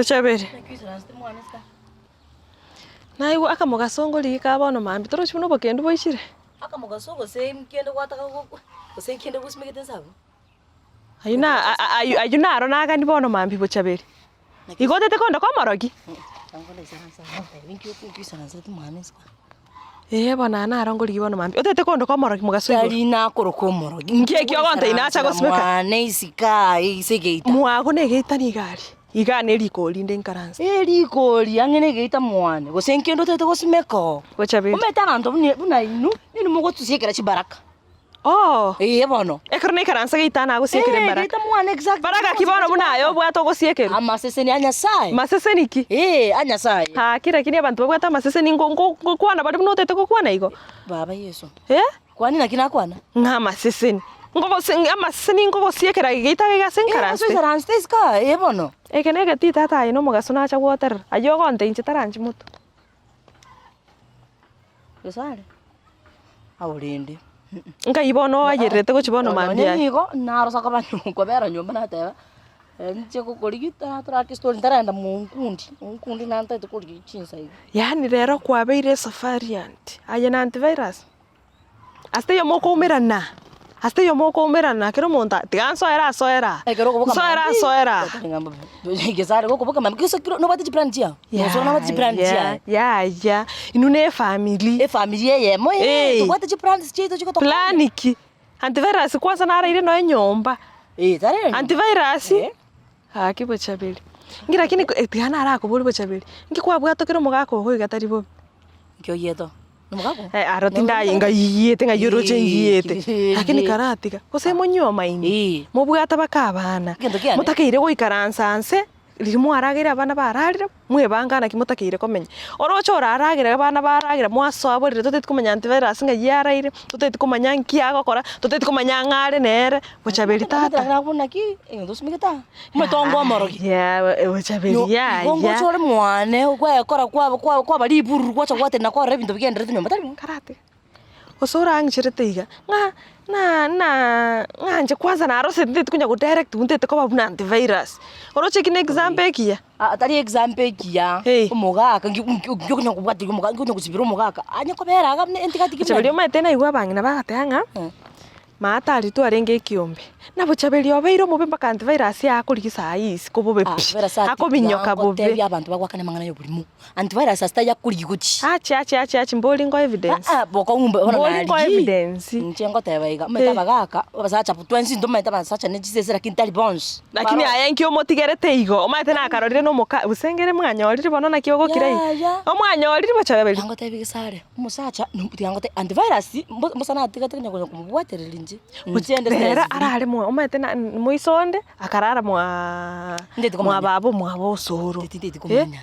Gochaberi. Naigwa akamogaso ngorigi ka bono mambia torochi buna obokendu boichire. Aywo na aywo aywo naro nagani bono mambia bochaberi. Igo otete kondoka omorogi? Eeh bono aya naro ngorigia bono mambia. Otete kondoka omorogi mogaso igoro? Tari nakoroka omorogi. Nki ekio ogontebia nacha gosimeka? Mwane isiko aa ase egeita. Mwago na egeita nigo aria. Igaa ne rikori rinde nkaranse. Erikori ang'e na egeita mwane, gose nkende otagete gosimeka oo. Gochaberi. Omanyete abanto buna buna inwe, ninwe mogotusiekera chibaraka. Oo! Eeh bono. Ekero naikaranse geita nagosiekera Eeh, ebaraka. geita mwane exactly. Baraka ki bono buna aye obwate ogosiekerwa? Amaseseni a Nyasaye. Maseseni ki? Eeh, a Nyasaye. Gaki lakini abanto babwate amaseseni ngo- ngo- ngokwana bare buna otagete gokwana igo? Baba Yeso. Eh? Kwani naki nakwana? Ng'a amaseseni. Ngogose amaseseni ngogosiekera geita iga ase Eeh, nkaranse. ase oikaransete isiko aa, eeh bono. Eke na egetii tata aye na omogaso nacha gwoterera, ayio ogontebia inche taranchi motwe. Gesare, aorende. Nkai bono oayererete gochia bono Nonye mambia aye. nigo narosa koba nyo kobera nyomba nateba, inche gokorigia ta torake story ntarenda monkundi, monkundi nantagete korigia chinsa iga. Yaani rero kwabeire esafari anti, aye na antivirus. Ase taiyo mokoumerana, ase taiyo mokoumerana kera omonto tiga nsoere asoere aa, Ekero okoboka nsoere mambia, asoere aa. otari ng'a mbobe, gesare gokoboka mambia gose kiro nobwate chiplan chiao, gose nobwate chiplan Yaya, chiaye. yaya, inwe na efamiri. Efamiri eyemo Eh. ee, tobwate chiplans chiaito chigotokonya. Plan ki? Antivirus kwanza naraire nonya enyomba. Eh, tari enyomba. Antivirus, Eh. gaki bochaberi. Nki lakini ko tiga narakoborie bochaberi, nki kwabwatokire omogaka ogo iga tari bobe? Nki oyieto? Nomogaka? Eh, aro tindaye ngaiyiete ng'ai oroche nyiete, lakini karatiga, gose monyuomaine, Eh. mobwate baka abana, Egento kiane. motakeire goikaransa nse, riria mwarageire abana bararire, mwebanga naki motakeire komenya. Oroche oraragere abana baragera mwasoa borere toteti komanya antivirus ng'ai yaraire, toteti komanya nki agokora, toteti komanya ng'a are nere, bochaberi tata. Naki egento osimegete aa, omotongo omorogi. Yaya bochaberi yaya. Igo ngocha ore mwane, gwekora kwaba kwaba kwaba ribururu gwacha gwatenena kwarora ebinto bigendererete nyomba tari bo? Karatiga, gose orang'cherete iga, ng'a na na ng'a inche kwanza narosete ntagete konya go direct ntagete koba buna antivirus. Oroche eki na example ekiya? Aa tari example ekiya, Eh. omogaka nki nki nki okonya kobwatia omogaka nki okonya gosibera omogaka, anye kobera iga buna entigati ki Bochaberi omanyete naigwe abang'ina bagateba ng'a. Maata aria twarenge ekiombe, na bochaberi obeire omobe mpaka antivirus akorigia saa hii isiko bobe pi, akominyoka bobe. Gotebia abanto bagoakana amang'ana ya oborimo, antivirus ase tari akorigia gochia. Achi achi achi achi mbori nkoe evidence. Aa bokong'u bono Mbori nkoe narigie, evidence. inche ngoteba iga, omanyete Eh. abagaka, abasacha twensi ntomanyete abasacha ne chisese lakini tari bonsi. Lakini Baroo. aye nki omotigerete igo, omanyete nakarorire na omoka gose ngere mwanyorire bono naki ogokira iga, Yaya. omwanyorire bochaberi. Nagotebia gesare. Omosacha tiga ngote antivirus mbo mbosa natigete konya konya komobwatereria inche, inche ende Rero stress free. arare mwa omanyete na moiso onde, akarara mwaaaa Nteti mwa komanya. baba omwabo osoro. Tinteti Eh, komanya,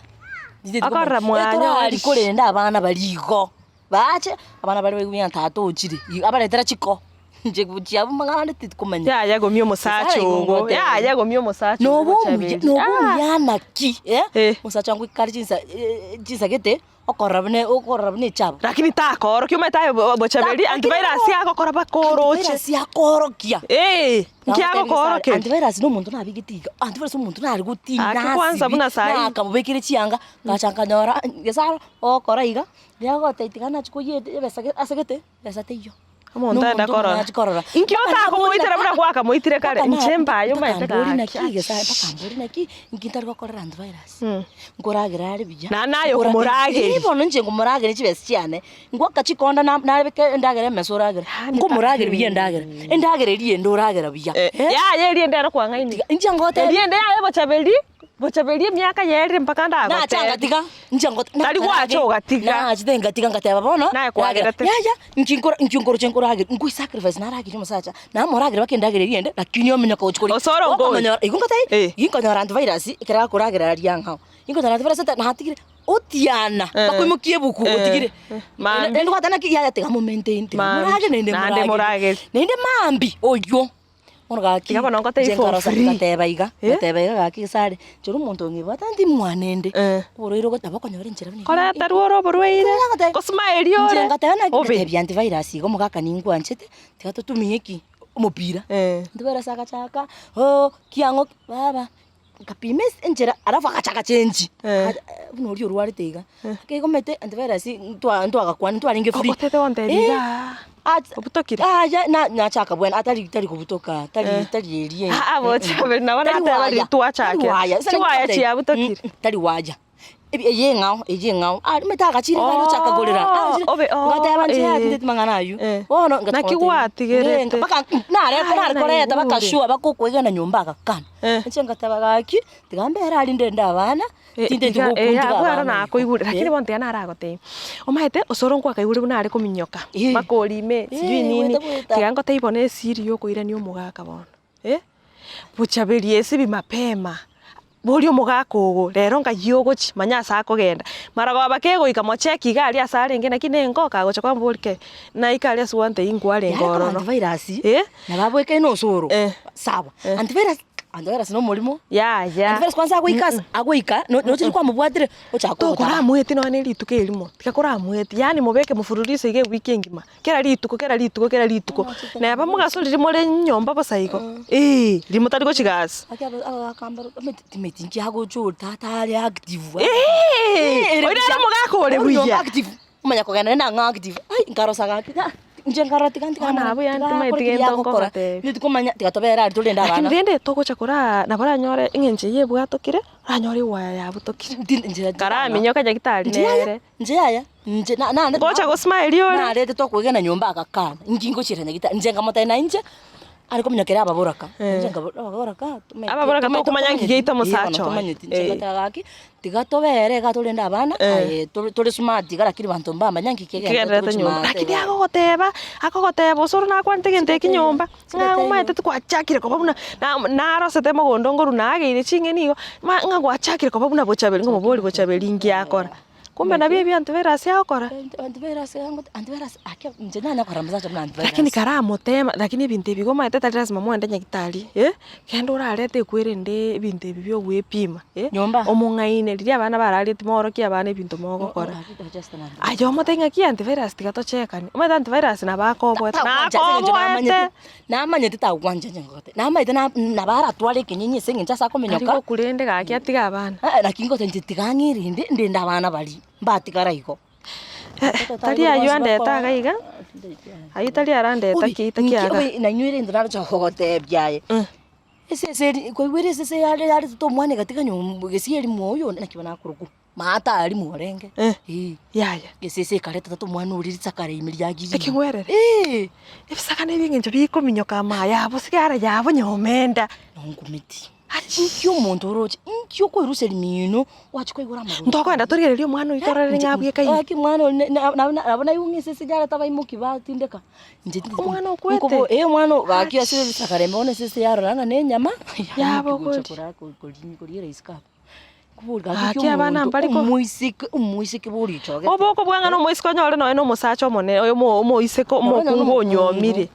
tinteti akorora komanya. mwanyorire. Etorari korende abana baria igo, bache, abana baria baigwe ng'a tata ochire, abaretera chiko, inche gochia abwo mang'ana ande tinteti komanya. Yaya gomia omosacha Nyasaye igo ogo, ngotebia. yaya gomia omosacha ogo Noba omuya, bochaberi. noba Ah! omuya naki, eh, Eh. omosacha ngoikare chinsa chinsa gete. Okorora buna okorora buna echabo. Lakini takoorokia omanyete aye bo- bochaberi Ta- antivirus agokora mpaka oroche. Antivirus akoorokia. Eeh, nki agokoorokeria? Antivirus na omonto nabegete iga, antivirus omonto nare gotinda Aki kwanza buna sahi. nakamobekire chianga, ngacha nkanyora gese ogokora iga, riria agotebia tiga nachia koyia ebesa ase gete, ebesa teiyo. Omonto aenda korora. korora. Inki otakomoitera buna gwakamoitire kare? Inche mbaye omanyete Mbori gaki. naki gesa mpaka mbori naki inki ntari gokorera antivirus. Nkoragera are buya. Na naye Nkora- okomorageria. Ii bono inche nkomorageria chibesa chiane, ngoaka chikonda na narebeka endagera emesa oragera. Yaani Nkomorageria buya endagera. Endagera eria ende oragera buya. Eh, yaya eria ende ero kwang'aini. Inche ngotebia. Eria ende yaye bochaberi. Gochaberia emiaka yerire mpaka Nacha ndagotebi. ngatiga, inche ngo- Tari gwacha ogatiga. Nachete ngatiga ngateba bono, Naye ragera. kwagerete. Yaya, inki nkora inki nkoroche nkoragera, nkoi sacrifice narageria omosacha, namoragera mpaka endagera eria ende, lakini ominyoka gochia koria. Osoro ngocha. Okomonyora, igo ngotebi, Eh. ginkonyora antivirus, ekero akoragera aria ang'ao, ginkonyora antivirus ata natigire, otiana, Eh. mpaka oimokie ebuku Eh. otigire. Mambi. Naende gwateba naki, yaya tiga mo maintain, tiga Mambi. moragere naende Naende moragere. moragere. Naende mambia, oywo. Bono gaki, Iga bono ngotebie inche for nkarosa free. ngateba iga, Eh? ngateba iga gaki gese are, inche ore omonto ong'ebwate ntimwana ende, Eh. oborwaire ogo nabo okonyora enchera buna Koreta rwo ore oborwaire, Nagotebia- gosmile Inche ore, ngateba naki, obe. ngatebia antivirus igo omogaka ningwanchete, tiga totumie ki, omopira. Eh. Antivirus agachaka, ooh kiang'o baba. Nkapima ase enchera alafu agachaka chenchi, Eh. Aga buna oria orwarete iga, keigomete antivirus ntwa ntwagakwana ntwarenge free. Otete gontebia Eh, igaa, ach- obutokire? Yaya na nachaka bwene atari tari kobutoka tari Eh. tari eria Ah, ah, bochaberi nabo Tari nateba waya, riria tari twachakera. waya. Ase Chiwaya naki chiabutokire. Mm, tari waya. Ebi eye eng'ao eye eng'ao ah omanyete agachire iga arochaka korera Oh, agachire obe oh, ngateba inche eh. tindeti mang'ana aywo. Eh. Bono Naki gwatigerete? mpaka nareta Aye, nare koreta naigure. mpaka sure bakokoegena nyomba agakana. Eh. Inche ngateba gaki, tiga mbere aria ndende abana, Eh, tinteti tiga eh, gokuntiga abwo aro abana igo. nakoigure, lakini Eh. bono tiga naragotebi, omanyete osoro nkwakaigure buna are kominyoka, Eh. mpaka orime, sijui Eh, nini, goeta goeta. tiga ngotebi bono esiri ya okoirania omogaka bono, eh, bochaberia esibi mapema, boria omogaka ogo, rero ng'ai ogochia, manya ase akogenda, marogoba kegoika mocheki iga aria ase arenge naki na engoko agocha kwamboria kei, naika aria ase gwantebia nkwarenge Yare kaba ororo, antivirus, eh. nabo abwekaine osoro, Eh. sawa, Eh. antivirus, antivirus na omorimo, Yaya. antivirus kwanza agoika ase, agoika no- nochiri kwamobwatire, ochaka kogotaba. Tokoramoeti nonya na erituko erimo, tiga koramoeti, yaani mobeke mofururiso iga ewiki engima, kera rituko kera rituko kera rituko, neba mogaso riria more nyomba bosa igo, eeh, riria motari gochia gasi. Gaki aba abagaka mbaro omanyete timeti nchiagocha ore tata are active Eeh, ere oria nere buya. omogaka ore Ore nyomba buya. active, omanya kogenda naende ang'e active, ai nkarosa gaki ah, inche nkarora tiga ntiga Bono abwo yaani tiga timaeti akore gento keri agokora, nkobatebia. inwe tikomanya tiga tobere aria torende Lakini abana. rende togocha koraa nabo oranyore eng'encho eyio ebwatokire, oranyore ewaya yabutokire. Nti nchera Karaminyoka nyagetari Inche yaya, nere. inche yaya, inche na naende Ngocha gosmile ore. narete tokoegena nyomba agakana, inki ngochiera nyagetari, inche nkamotebia na inche, are kominyokera ababoraka, inche Eh. nkabo ababoraka tomanyeti Ababoraka tomanyeti tokomanya nki giaito tomanyeti, eh bono omosacha oye. tomanyeti, inche Eh. ngateba gaki, tiga tobere iga torende abana, Eh. aye tore tore smart iga lakini banto mbamanya nki kegenderete Kegenderete gochia nyomba. maate Lakini iga. agogoteba, akogoteba osoro nakwanete egento eki nyomba, ng'a omanyete tikwachakire koba buna na narosete mogondo nkorwa nageire ching'eni igo, ma ng'a gwachakire koba buna bochaberi ng'omobori bochaberi nki akora. Kumbe nabio ebio antivirus agokora. Antivirus antivirus akia inche nanya korora omosacha buna antivirus. Lakini karamotema, lakini ebinto ebi igo omanyete tari lasima moende nyagetari eh, kende orarete ekwerende ebinto ebi bia ogoepima eh, Nyomba. omong'aine riria abana barareti moorokie abana ebinto mogokora. Aye omotebi ng'aki antivirus tiga tochekani, omanyete antivirus nabo akoboete, nakoboete. Namanyete tagwancha inche ngote, namanyete na nabo aratware ekenyinyi ase eng'encho ase Tari akominyoka. gokurende gaki atige abana. Eh, naki ngote inche tiga ng'erende, ndende abana baria, mbatigara igo. Tari aywo andete iga iga, aywo tari arandeta ki takiaga. Nainwe rende naroche gogotebia aye, esese eri kwaigwere esese yare yaretete omwana egatiga nyomba gesieri mwa oyonde naki bono akorokwa. Maata aria morenge, Eh. eh, Yaya. esese ekareta tata omwana oria risakara ime riagirire. Ekeng'werere? Eh. Ebisakane ebi eng'encho bikominyoka ama yabo sigara yabo nyomenda. Nonkumeti. Inki omonto oroche, inki okoeruseria mino, gwachia koigora amagoro. Ntokoenda torigererie omwana oyio torore ng'a abwekaine. Gaki omwana oria na- na- na- nabo naigwa ng'a esese yareta abaimoki batindeka, inche tindi Omwana okwete? nkobo eh omwana o gaki ase ebisakara ime bono esese yarora ng'a na enyama, Yabo yaimokia gocha kori. kora kori koriera isiko abwo. Gaki Gaki abana mbari ko- omoiseke omoiseke borichogete. Obe okobua ng'a na omoiseke onyore nonya na omosacha omonene oyo omo omoiseke omokungu onyuomire.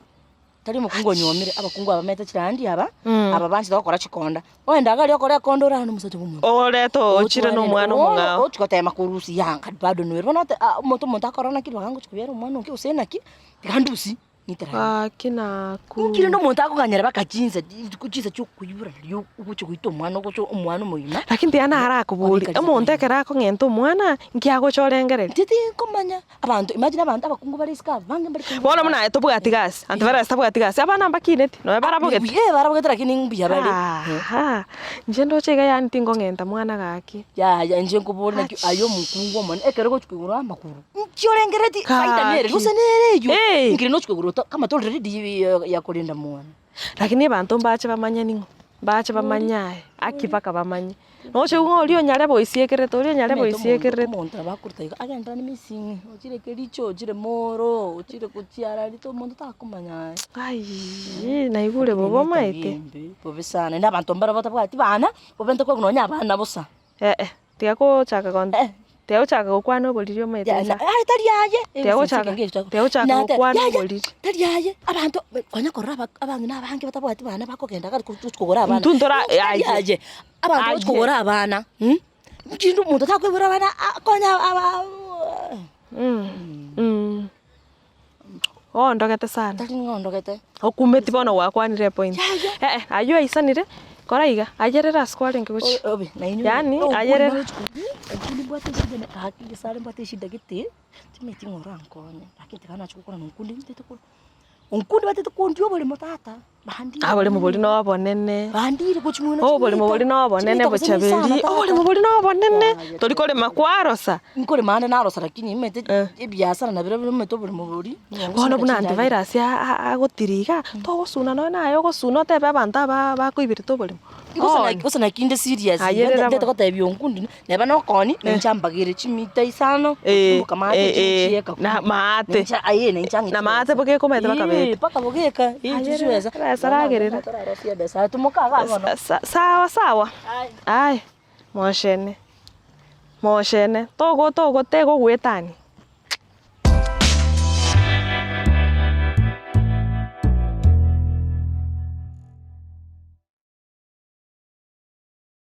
Tari omokungu onyuomire, abakungu aba bamete chirandi aba, Mm. aba banchete gokora chikonda. Oende iga aria okore ekonda orare na omosacha bwa omonto. Orete ochire na omwana omong'ao. Ochi gotema korusia yanga bado noere. Bono ote ah omonto omonto akorora naki ribaga ngochi kobiara omwana onke gose naki, tiga ndusie. Gaki naku. Inki rende omonto akoganyera baka chinsa chinsa chia okoibora nario ogocha goita omwana ogocha omwana omogima. Lakini tiga naro akoboria, omonto ekero akong'enta omwana, nki agocha orengereria? Inche tinkomanya, abanto imagine abanto abakungu bare isiko abange mbare kobua. Bono buna aye tobwati gasi, antivirus tabwati gasi, abana mbakineti, nonya barabogete. Buya barabogete lakini mbuya bare. Ahaa, inche ndoche iga yaani tinkong'enta mwana gaki. Yaya inche nkoboria naki aye omokungu omonene ekero ogochia koigora amagoro. Nki orengeretie faida nere Gaki. gose nere eywo Eh. nkeri nochia koigora ota kama tori ready ya ya korenda mwana. Lakini abanto mbache bamanye ning'o, mbache bamanye aye, aki mpaka bamanye. Noche ng'a oria onyare boisiekerete, oria onyare Omanyete omonto boisiekerete. omonto nabo akoruta iga agenderane missing, ochire kericho, ochire moro, ochire gochiara rito omonto takomanya aye. Aiiii naigure bobe omaete. Embe, bobe sana, naende abanto mbare batabwati bana, obente koigwa nonya abana bosa. Eh eh, tiga gochaka gon Eh. tiga gochaka gokwana oboriri omanyete Ya- inche. na- aye tari aye Tiga gochaka- tiga gochaka Nate- gokwana yaya, oboriri. tari aye abanto konya korora aba- abang'ina abange batabwati bana bakogenda gari gochi kogora abana Intwe ntora- Tari aye. aye abanto Aye. bagochi kogora abana kinde omonto takoibora abana a- konya aba Oondogete sana. Tari ng'a ondogete. Okumeti bono gwakwanire epoint. Yaya. Eh eh, aywo aisanire. Kora iga, ayerera ase kwarenge gochia. Obe, nainwe Yaani, ayerera. Onkundi mbwate eshida na gaki gesare mbwate eshida gete, timanyeti ng'a orankonye, lakini tiga nache gokwana na onkundi ntete ko onkundi batete kondia oboremo tata, bandire Oboremo boria na obonene. bandire gochia moino Oboremo boria na obonene chimita gose bochaberi, isano tata. oboremo boria na obonene, Yaya, tori korema kwarosa. Nkorema ande narosa lakini omanyete Eh. ebiasara nabirobio omanyete oboremo boria, nigo Bono ngosumeka buna chindagera. antivirus a- agotira iga, togosuna nonye naye ogosuna otebe abanto aba bakoiberete oboremo. Gose Bono. naki gose naki inde serious iga Ayerera ntete bono. gotebia onkundi neba nokoni ninche ambagere chimita isano Eh, gotumboka maate eh, eh, chieka na maate. Ninche aye ninche ang'e Na maate bogekomete bakabeta. mpaka bogeka eh Ayerera, chichwesa ebesa ragerera. torarosia ebesa timoka iga bono. Sa- sawa sawa, Aye. aye, mochene, mochene, togo togo tegogoetania.